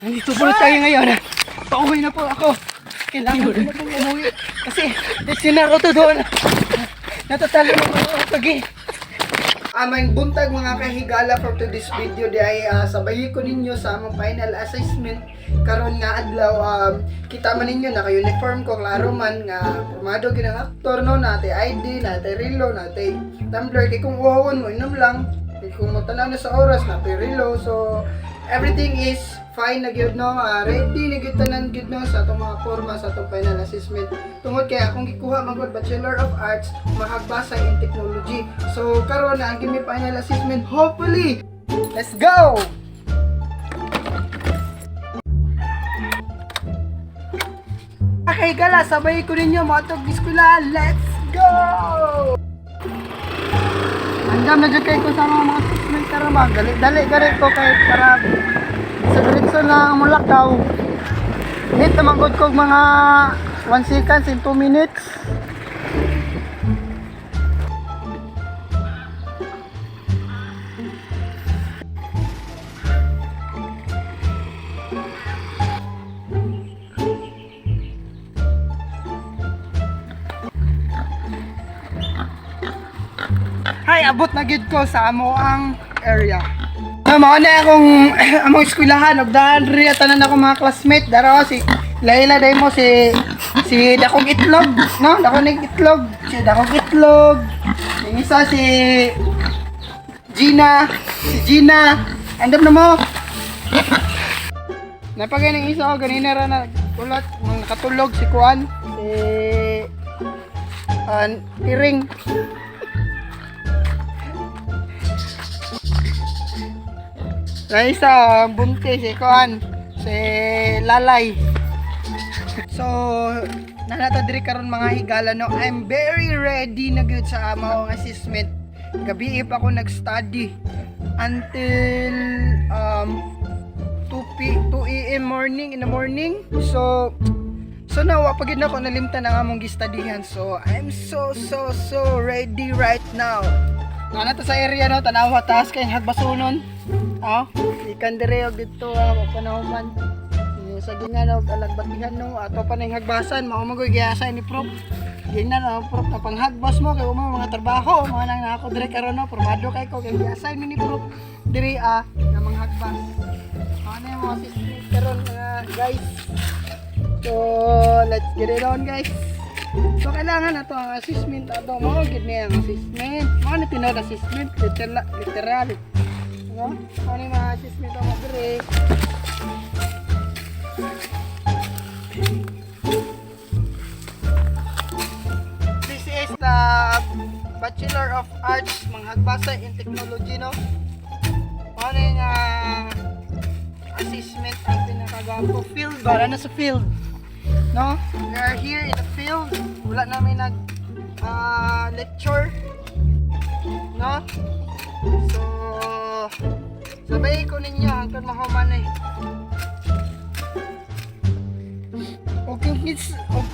Nandito po tayo ngayon. Pauwi na po ako. Kailangan ko na pong umuwi. Kasi sinaro to doon. Natatalo na po ako pag. Aming buntag, mga kahigala, for today's video di ay sabayi ko ninyo sa among final assessment karon nga adlaw. Kita man ninyo naka-uniform ko, klaro man nga pormado gyud ang aktor, no? Natay ID, natay relo, natay tumbler, kay kung uhawon mo inom lang. Kay kung magtanaw na sa oras, natay relo, so everything is fine na gyud, no? Ready na gyud tanan gyud, no, sa atong mga forma sa atong final assessment tungod kay akong gikuha man gud Bachelor of Arts Mahagbasa in Technology. So karon na ang gimi final assessment, hopefully. Let's go! Okay, gala, sabay ko ninyo mga tog eskwela. Let's go! Andam na dyan kayo ko sa mga assessment karon ba. Dali, dali, dali ko kay para sa diretso na ang mulakaw. Hit naman gud kog mga 1 seconds in 2 minutes. Hay, abot na gid ko sa amo ang area. Ah, mao na akong among eskwelahan og daan ri tanan ako mga classmate dara si Laila day mo si Dakong Itlog, no? Dakong ning itlog, si Dakong Itlog. Yung isa si Gina, si Gina. Andam na mo. Napagay ng isa ko ganina ra na ulat nang nakatulog si Kuan, si an Piring. Na isa, ang buntis, si Kuan, si Lalay. So, nanata diri karon, mga higala, no. I'm very ready na gyud sa among assessment. Gabi pa ako nag-study until 2 p 2 a.m. morning in the morning. So nawa pag na ako nalimtan ang among gistudyhan. So I'm so so so ready right now. Nana to sa area, no, tanawa taas kay hagbasunon. Oh, ikan dire og didto ah, wa pa nahuman. Yung sa gingan og alagbatihan, no, ato pa ning hagbasan, mao man koy giasa ni Prof. Gingnan no, Prof, na panghagbas mo kay mo mga trabaho, mga nang nako dire karon, no, pormado kay ko kay giassign mi ni Prof diri ah nga manghagbas. Ano yung mga assistant karon, mga guys. So, let's get it on, guys. So, kailangan na to ang assessment ato mo gid niya ang assessment. Mo ni tinuod assessment literal literal. No? Ano yung mga assessment ako dire? This is the Bachelor of Arts Manghagbasa in Technology, no? Ano yung assessment ang pinakagapo? Field ba? Ano sa field? No? We are here in the field. Wala namin nag lecture. No? So, sabay ko ninyo hangtod mahuman eh. O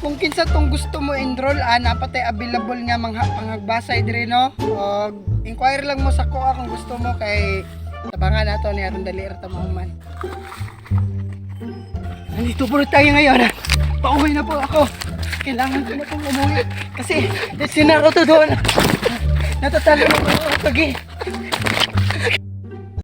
kung kinsa tong gusto mo enroll, napatay available nga mga panghagbasay diri, no? Og inquire lang mo sa kuha kung gusto mo kay tabangan nato ni aron dali ra ta mahuman. Nandito po tayo ngayon. Pauwi na po ako. Kailangan ko na pong umuwi. Kasi sinaro to doon. Natatalo na po ako pag.